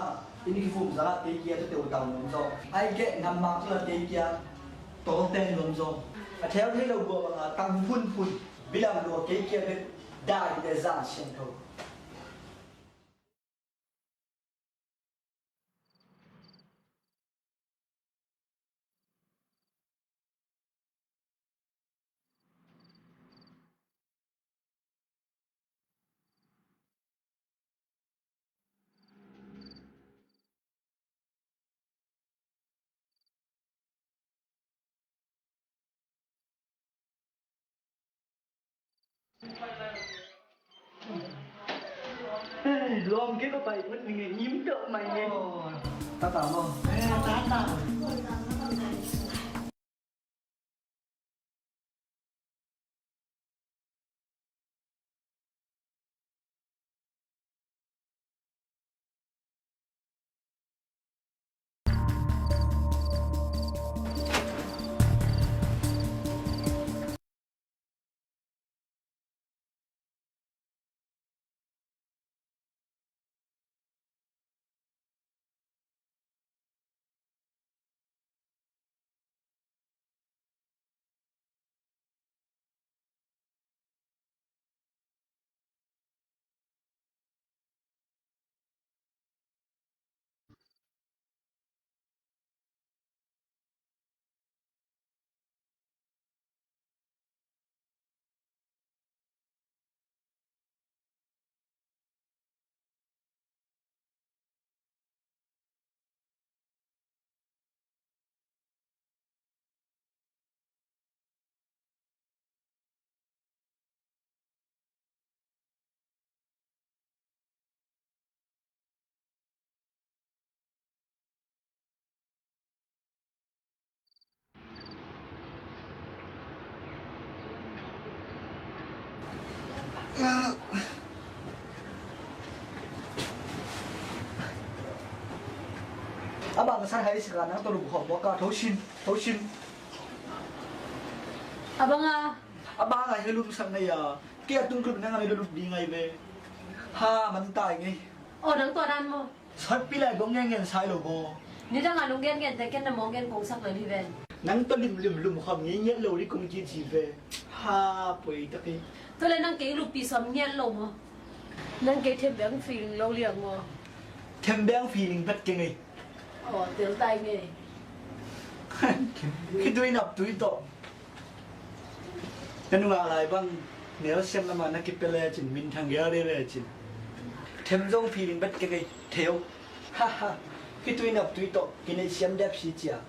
in ki fum sa, kei kia tu te u tau nom zo. Ai ke ngam mak tu la kei kia, tol te nom zo. A theu thei lo gua bang a, tang phun phun, bilam lo kei kia bek, dai te za siang tho. Lawm kei ka pai phot ning e, im tawh mai nge. Tata maw? Eh, tata. A bang ka san hai sika nang tawh lum khawm bawk a, tho sin, tho sin. A bang a. A bang a hi lum sak ngei a. Kei a tung klum nang a mi lum ding ngai ve. Ha, man tai ngei. Aw, nang tua dan maw? Sawtpi lai bawng ngen ngen sai lo maw? Nidang a lunggen ngen te ken na mawng ngen kong sak lo hi ven. Nang tawh limlim lum khawm ngei ngiat lo dih kong ci ci ve. Ha, poi tak hi. Tua le nang kei luppi sawm ngiat lo maw? Nang kei thembeng feeling lo liang maw? Thembeng feeling vet kei ngei. Aw, tel tai ngei. Khitui naptui tawh. Na nungak lai bang nelsiam lamah na kipia lecin, minthang gel dih lecin. Them zong feeling bet kei kei thei o. Ha ha. Khitui naptui tawh kineihsiam dep si cia.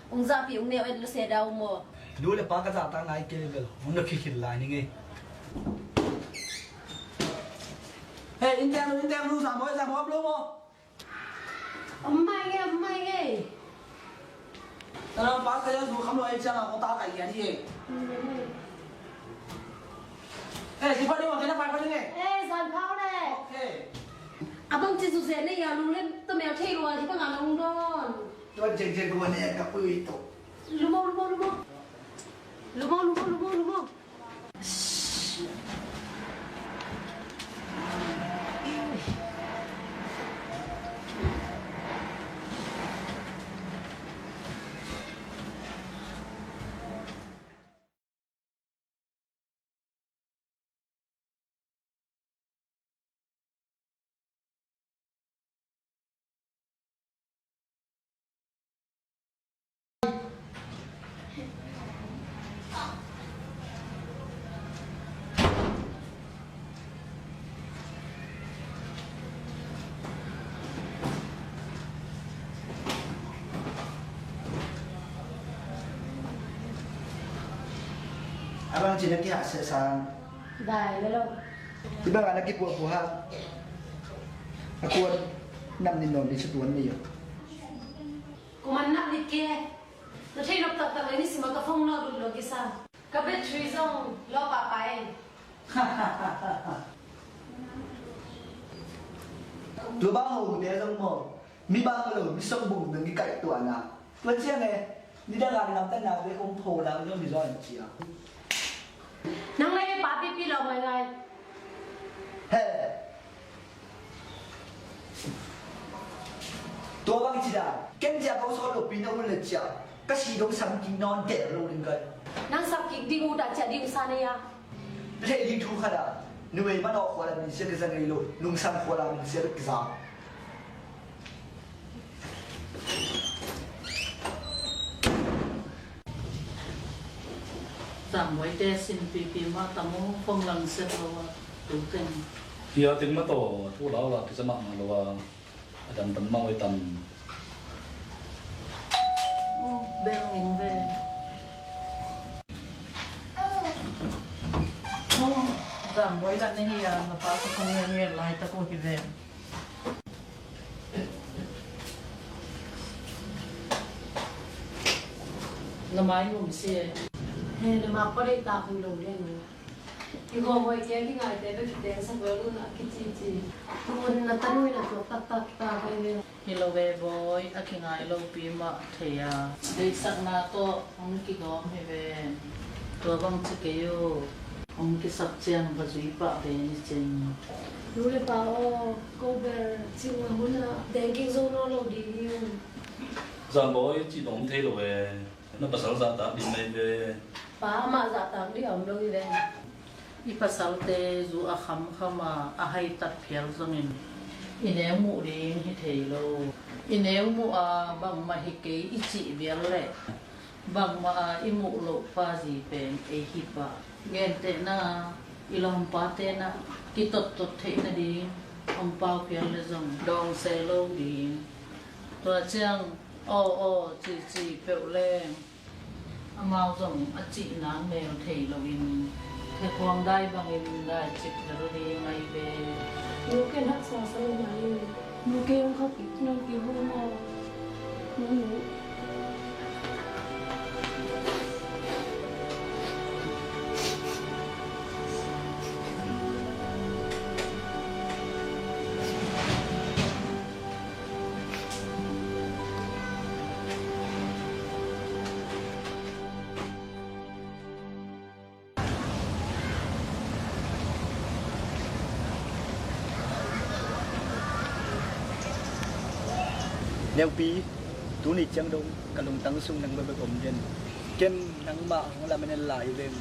Ung zahpih ung neu et luse dau maw? Nu le pa ka zahtak nai kei bel ung na khikhil lai ning ei. Hei, in teng lu, in teng lu, zahmawh, zahmawh lo maw? Om mai nge, om mai nge. Tana pa ka yang zu kham lo ai chang a ko ta kai ya ni. Eh, si pa ni wa kena pa pa ni nge. Eh, san pau le. Okay. Abang ci zu se ne ya lu le to mel thei lo a ci pa nga long don. To jek jek wa ne ka pui to. Lu mo, lu mo, lu mo. Lu mo, lu mo, lu mo, lu mo. A bang ci na kihahsiat sang. Dai le lo. Ci bang a na kipuahpuah ha. A kuan nam ni nawn ni sa tuan ni yo. Kuman nak ni ke. Na theih nop taktak le ni sim a ka phone lo lut lo kisa. Ka battery zong lo pahpah ei. Tua bang ho te zong maw, mi bang lo, mi song bung dang kikaih tuahna. Tua ciang e, nidang a na gamtatna ve kong pho lam lo mi zaw an cia. Nang le pa pipi lo ngaingai. He. Tua bang ci dan, ken cia ko sawt lopi na un le cia, ka si dong sam kik nawn del lo ding kai. Nang sam kik ding uh dah cia ding sa na ya. Thei ding thu khat ah, nuei manawh khua lam min sia ka za ngei lo, nungsang khua lam min sia ka za. Zambuai te sin pipi mah tam uh, phone lang set lo a, tu teng. Hia teng mah tawh, thu lau la kisa mahmah lo a, a dang tam mah oi tam. Oh, bel ing ve. Oh, Zambuai la na hi a, na pa ka phone ngen ngen lai tak uh hi ve. Na mai um si e. He, na mak pa dei ta hui lo le no. Ki go hoi ke ki ngai te be ki teng sa be lu na ki ci ci. Tun na ta nui na tuak tak tak ta bai ve. Hi lo ve bawi, a ki ngai lo pi mah thei a. Deihsakna tawh hong kigawm hi ve. Tua bang ci kei uh. Hong kisap ciang va zui pah ve ni cin. Nu le pa aw, ko bel cing a hun ah deng ging zo nawn lo ding hi un. Zambawi cih dong thei lo e. Na pasal zahtak ding mai ve. Pa amah zahtak ding a om lo hi ve. I pasalte zu a khamkham a, a haitat phial zongin i neu muh ding hi thei lo. I neu muh a bangmah hi kei i cih vial leh bangmah a i muh loh pa zi pen ei hi pah. Gentehna, i lawmpate na kitottot theih nading hong pau phial le zong dawng se lo ding. Tua ciang aw aw cihcih peuh leng amau zong a cihna mel thei loin thekhuang dai bangin dai cip lel ding ahi ve. Nu ken haksa sa lo mai. Nu ken hong khak ik nang ki hong aw. Nu nu. Neupi, tuni ciang dong ka lungtang sung nang bekbek om den. Ken nangmah hong lamen en lai veng.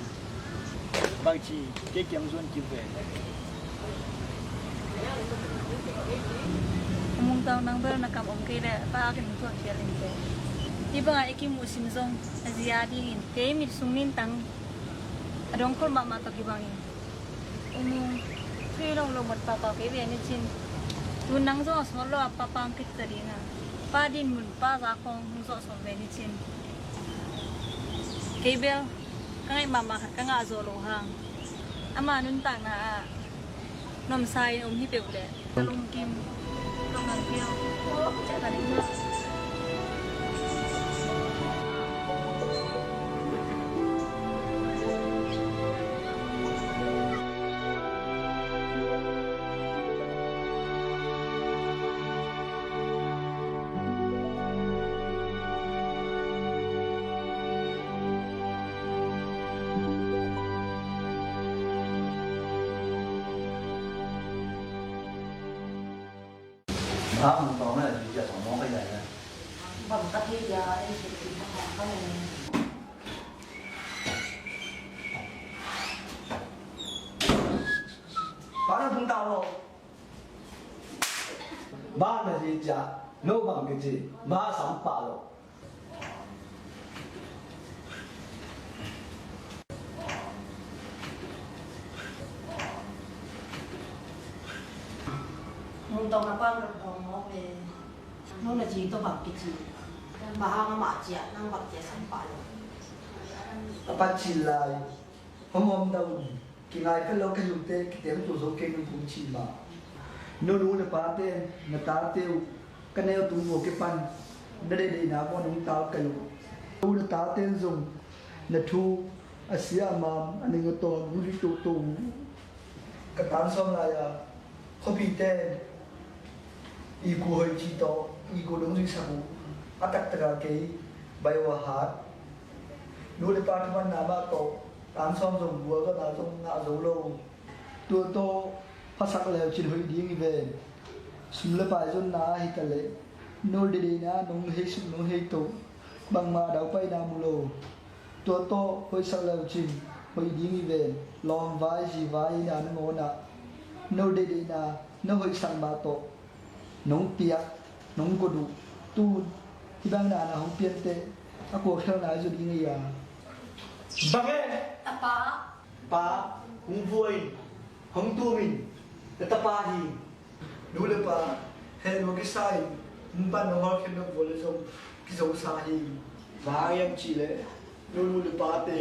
Bangci kei kiang zuan kik ve. A mungtang nang bel na kam om kei leh pa a kin zuan fial in kei. Hih bangah i kimuh sim zong a zi a dingin kei mit sung nintang a dongkhol mahmah tawh kibangin. Umu, thui lo lo mot papa kei ve ni cin. Tun nang zong a sawt lo a papa ang kit ta ding a. Pa din mun pa za khong hong zawh sawm ve ni cin. Kei bel ka ngaih mahmah khat ka ngah zawh lo hang ama nuntakna ah nuamsa in om hi peuh leh ka lungkim ka ngan piau ciah ta ding mah. Bang tawng na di ja tawng mawng ka ya ya. Bang ka thei ya, ei, thei thei ka hong ka ne. Bang na phung tau lo. Bang na di ja, no bang kici, bang sam pa lo. Nung tawh na pan rak dawng mawk ve. Nung na ci tawh bang kici. Bang hang amah ciah, nang bang ciah sam pah lo. A pat cil lai. Hom hom dau. Kingai phet lo ka hiute, kiteng tul zo kei nung kum ci mah. Nunu le pate, na tate uh, ka neu tung vua kipan, na deihdeihna vua nung tau kai uh. U na tate in zong na thu a sia a mam a ning a tawn hong zuih toto uh. Ka tan sawm lai-a khuapite i ku hoih ci tawh i ku dong zuihsak uh. A taktak a kei bai uh a hat. Nu le pa thumanna mah tawh tan sawm zong gualzawhna zong ngah zo lo. Tua tawh phasak leucin hoih ding hi ven. Sum le pai zonna ahi ta leh nol deihdeihna nong hei suk nong hei to bangmah daupaina mu lo. Tua tawh hoihsak leucin hoih ding hi ven. Lawm vai zi vai ina na ngawn ah nol deihdeihna na hoihsak mah tawh nong piak nong guat uh. Tun hih bang na na hong pianteh a kuakhialhna i zut ding hi a. Bang e? A pa. Pa, hong vua in, hong tum in, na tapa hi. Nu le pa heh lua kisa in, hong pan hong hawlkhiat nop vua le zong kizosa hi. Bang hiam cih leh no nu le pate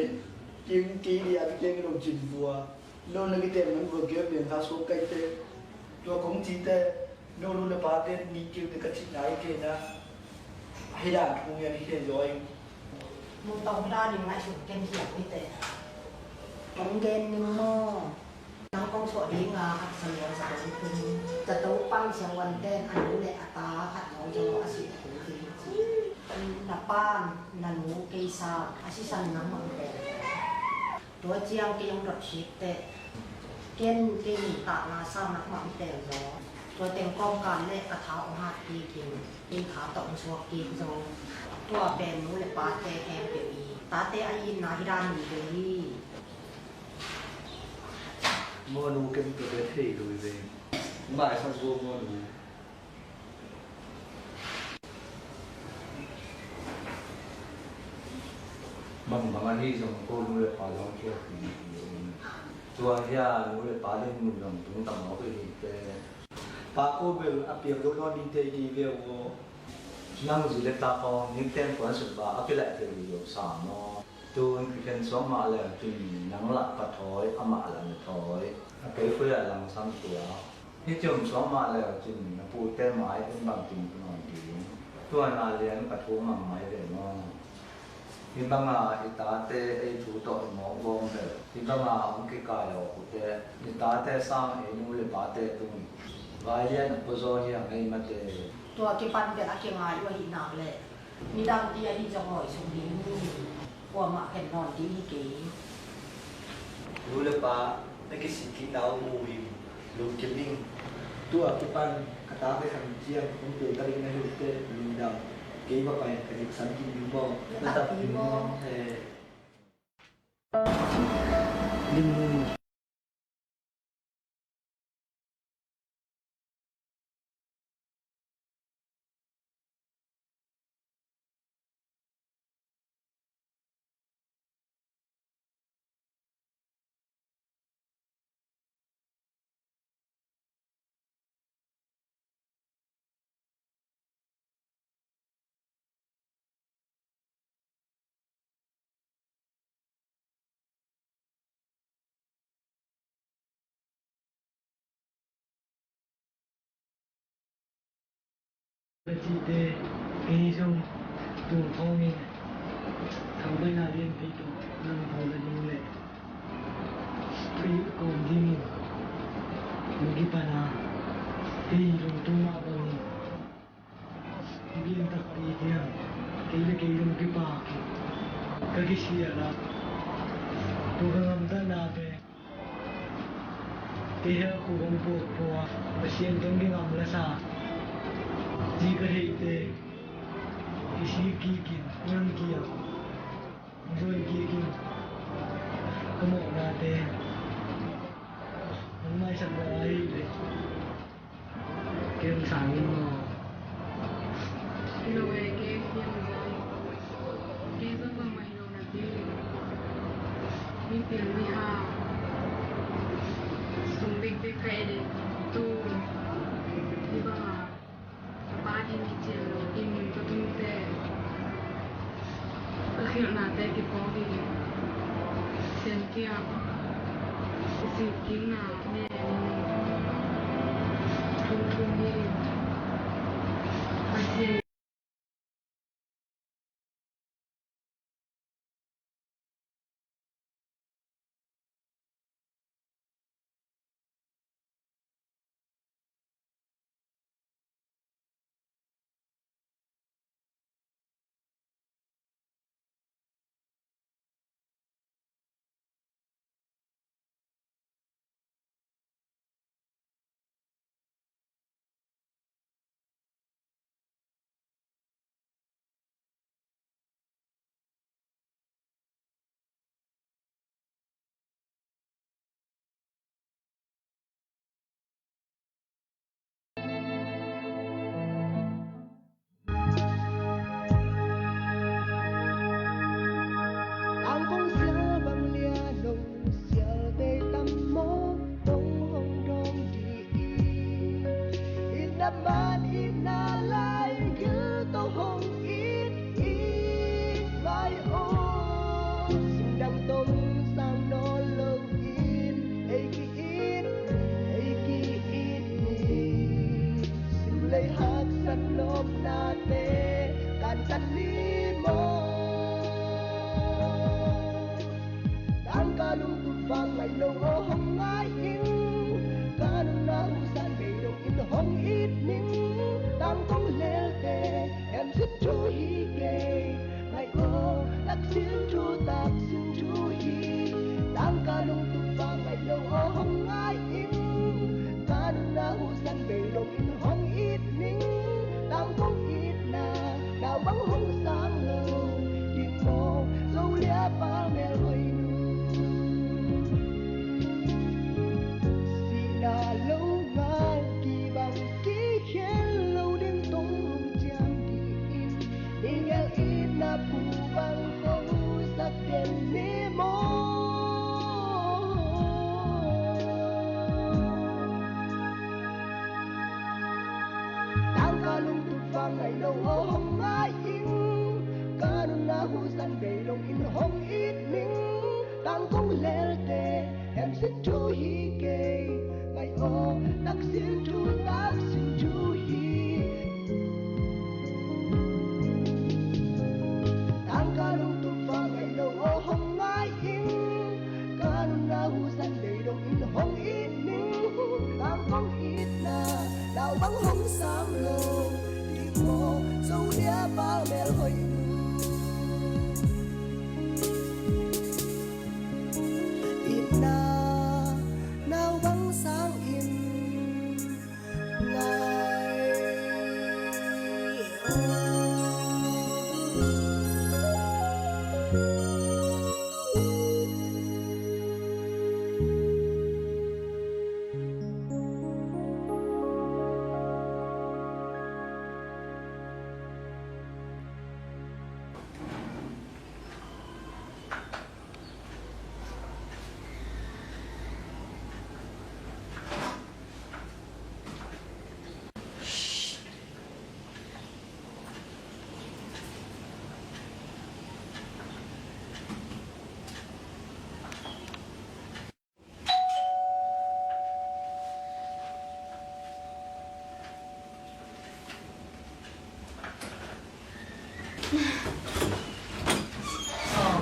kiang kei lia kiteng lo cin vua, no na kiteng man vua kei piang kha suak kaite. Tua kong cite no nu le pate nih kilte ka cihna hi kei na. Hih dan thu ngian hi kei zaw ing. Nung tawh hih dan in ngaihsun ken hiam hite. Hong gen ning maw? Nang kong suah ding a haksa lian zato tung. Zato pang siangvante in a nu le a ta khat nawng zaw a sih a tung ding ci. Na pan na nu kei sa a sisan nangmah pen. Tua ciang kei hong dot khit teh ken kei nuntakna sang nangmah hong teel zaw. Tua teng kawmkal le ka tha hong hat kik in kei tha tawh hong suak kik zaw. Tua pen nu le pate khempeuh i tate a itna hi dan hi ve hi. Mawnu ken tate thei lo hi ve. Maisak zaw mawnu. Bangbang ahi zong ko nu le pa zong kia pi pi. Tua hia nu le pa le nu zong tung tam lo hi te. Pa ko bel a piak do lo di te ki ve wo. Nang zi le ta ko ni ten ko na sut ba a ki lai te lo sa mo. Tun kikhen suak mah le cin nang lah ka thawi amah lah na thawi. A kei khui a langsam tua. Hih cium suak mah le cin na pute mai in bangtin nawn ding. Tua na lian ka thu mang mai ve maw? Hih banga i tate ei thu tawh i mawk gawm ve. Hih banga hong kikai aw kute i tate sang ei nu le pate tung vai lian a puazaw hi a ngei mate. Tua kipan pen a kingai uh ahih nak leh midang ti ahi zong ngawi sung ding hi. Kuamah khen nawn ding hi kei. Nu le pa na kisik kikna uh mu in lungkim ning. Tu a kipan ka ta pai khang ciang hong tel ta ding na hi uh teh lungdam. Kei va pai ka diksan kik ding baw. Na tap ding baw. Eh. Ding mu. Ka cihte kei zong tung khawngin thangpaihna lianpi tawh nang thawl a ding le kei kawm dingin na kipan a, kei lungtum mah bangin Biang takpi tiang kei le kei zong kipak in ka kisial a, tua ka ngamtatna pen kei heh khu hong puakpua Pasian tawh kingam lasa ci ka theihte i sik kikin nang kiang zon kikin ka mawhnate hong maisak lo ahih leh Kem sang in maw? Lo e, kei hiam zai. Kei zong bangmah hi lo na ti. Mi pil mi ha. Sung bikbik ka et e. Tu. Hi bang a. Ka pa in i cian lo. I mun ka tung te. Ka khilhnate kipawng hi. Sian kiang. I sik kikna. Tung tung hi. Pasian. Lam man itna lai gil tawh hong it, it lai aw. Singdang tom sang nawn lo in ei ki-it, ei ki-it ni. Simlei haksat nopnate kantan ni maw? Tangka lungtup vang ngai lo aw hong ngai ing. Ka nunna husan bei dong in hong it ning. Tangkong lelte hemsin thu hi kei. Ngai aw taksin thu, taksin thu hi. Tangka lungtup vang ngai lo aw hong ngai ing. Ka nunna husan bei dong in hong it ning. Tangkong itna nau bang hong sang lo ding maw? Zolia pal mel hoih nu. Sihna lo ngal kibang kikhel lo ding tong lungciam dih in, ningel itna phu bang hong sak den ni maw? Tangka lungtup vang ngai lo aw hong ngai ing. Ka nunna husan bei dong in hong it ning. Tangkong lelte hemsin thu hi kei. Ngai aw taksin thu, taksin thu hi. Tangka lungtup vang ngai lo aw hong ngai ing. Ka nunna husan bei dong in hong it ning. Tangkong itna nau bang hong sang lo ding maw? Zolia pal mel hoih nu. Itna nau bang sang in ngai.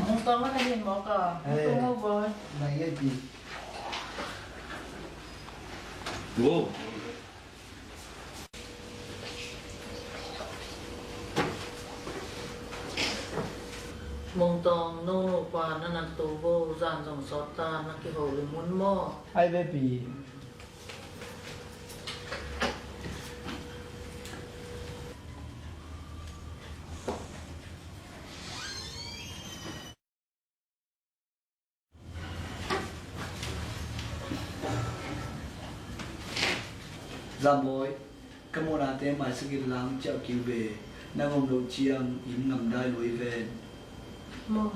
Mungtawng a na hin mawk a. Mungtawng a boy. Nai ngai pi. Wow. Mungtawng, no nupa na nat to vo, zan zong sawt ta, na kiho leh mun maw? Ai ve pi. Zambawi, ka muhnate maisak in lang ciah kik ve, nang om loh ciang inn ngam dai lua hi ven. Maw?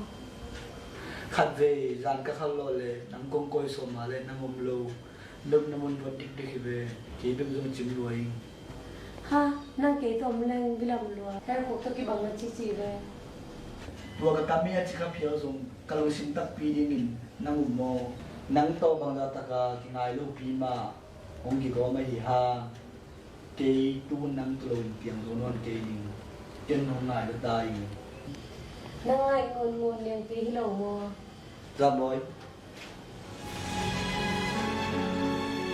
Khatvei zan ka khal lawh leh nang kong kawi sawm a leh nang om lo, nopna mun vuat dikdik hi ve, kei bek zong cim lua ing. Ha, nang kei tawh om leng bilam lua, hell khuk tawh kibang na cici ve. Tua ka tam hi a ci kha phial zong ka lungsim takpi dingin nang um maw? Nang tawh bangzah taka kingai lopi mah hong kigawm ahi hang, kei tu nang tawh lo in piang zo nawn kei ning. Ken hong ngai lo ta ing. Nang ngai ngun ngun liang kei hi lo maw? Zambawi.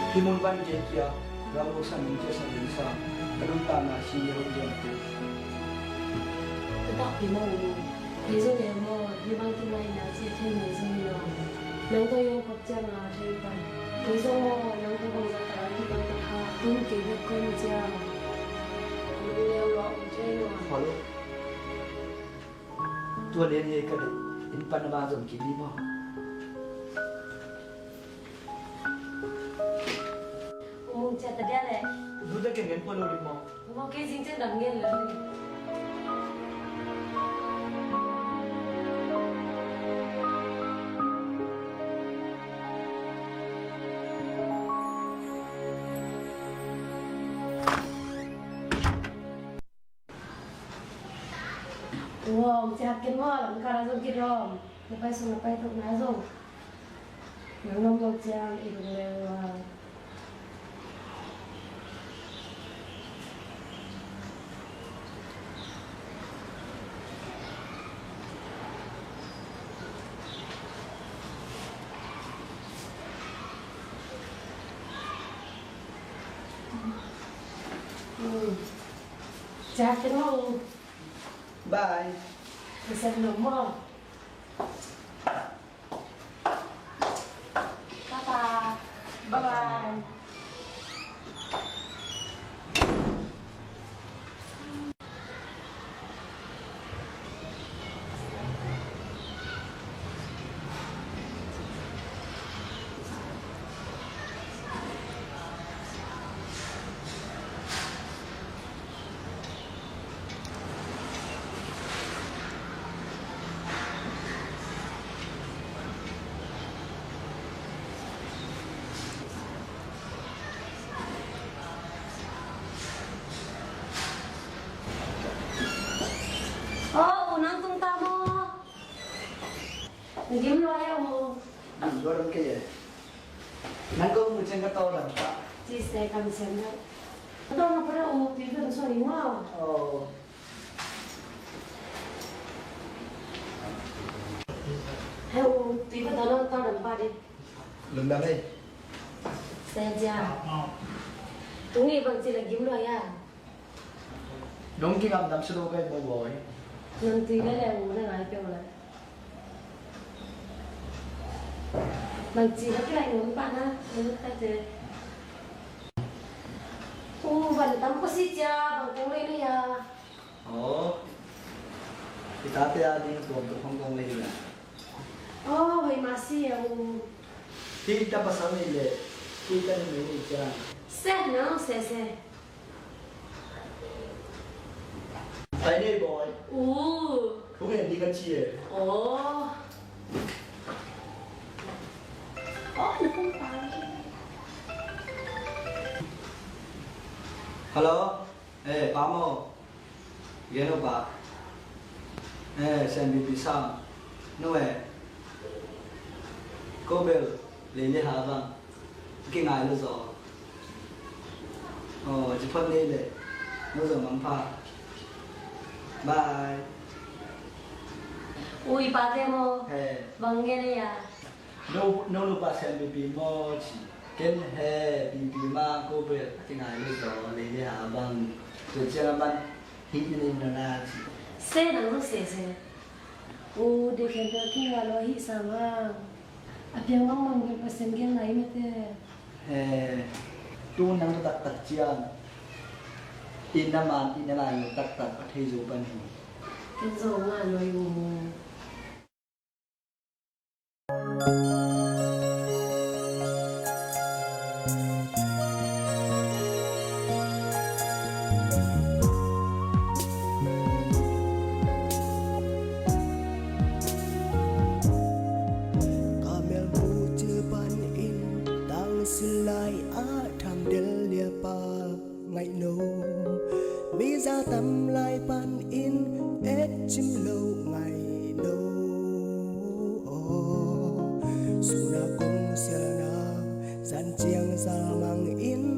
Hih mun pan kei kia, ram lo san in cia san in sa, ka nuntakna si hong diam tu. Ka takpi mah uh, kei zong leh maw, hih bang kingaihna cia thei mai zong hi lo. Nang tawh i om khop ciang a thei pan. Kei zong maw, nang tawh bangzah tak a kibang tak ha, tun kei bek kong ciang. Lung leu lo, thei lo. Hello. Tua lian hi ka dei, inn pan a bang zong kik ni maw? Mung ciat ta dia leh. Duh ta ken ngen pua lo ding maw? Maw kei zing ciang dam ngen lo ding. Ngawm ciat ken maw, lam kala zong kidawm. Na pai sung na pai tuk na zong. Nang ngawm lo ciang i lung leng ua. Ciat ken maw. Bye. Bye bye. Aw, U, nang tung ta maw? Na gim lua hia, U? Gim lua dam kei e. Nang kong mu ciang ka tawldam ta. Ci se kam siam na. Ka tawldam pa da, U, tui ka dam suak ni maw? Aw. He, U, tui ka tawldam, tawldam pa di. Lungdam ei. Se cia. Tung i bang ci la gim lua hia. Dong kingam dam silo kai bo boy. Nang tui le le, U, na ngai peuh le. Bang ci la kilai ngun pa na, ngun ta te. U, van tam ko si cia, bang kong lei na hia. Aw. I tate a ding tuam tuk hong kong lei na. Aw, hoih mah si a, U. Hih ta pasal nei le, hih ta nei nei ciang. Se, nang se se. Pai nei boy. U. Hong en ding ka ci e. Aw. Aw, na kong pa. Hello. Eh, pa maw. Gen o pa. Eh, Sian Bibi Sam. No eh. Ko bel lei le ha bang. Kingai lo zaw. Oh, ci phot nei le. No zaw mangpha. Bye. Ui, pa te maw. Eh. Bang gen a. No, no, no pa Sian Bibi maw ci. Ken he Bibi ma ko bel a kingai lo zaw lei le ha bang. Tua ciang a man hih ni na na ci. Se nang lo se se. U de ken bel kingai lo hih sa ma. A piang bang bang bel Pasian gen lai mete. He tu nang taktak ciang. Inn a man inn a lai taktak a thei zo pan hi. Ken zo ngai lo hi U. Ka melbu cil panin tangsil lai-ah tham del liapa ngaih no. Mi za tam lai panin et cim lo ngaih no. Aw, suna kong sialna zan ciang zal mangin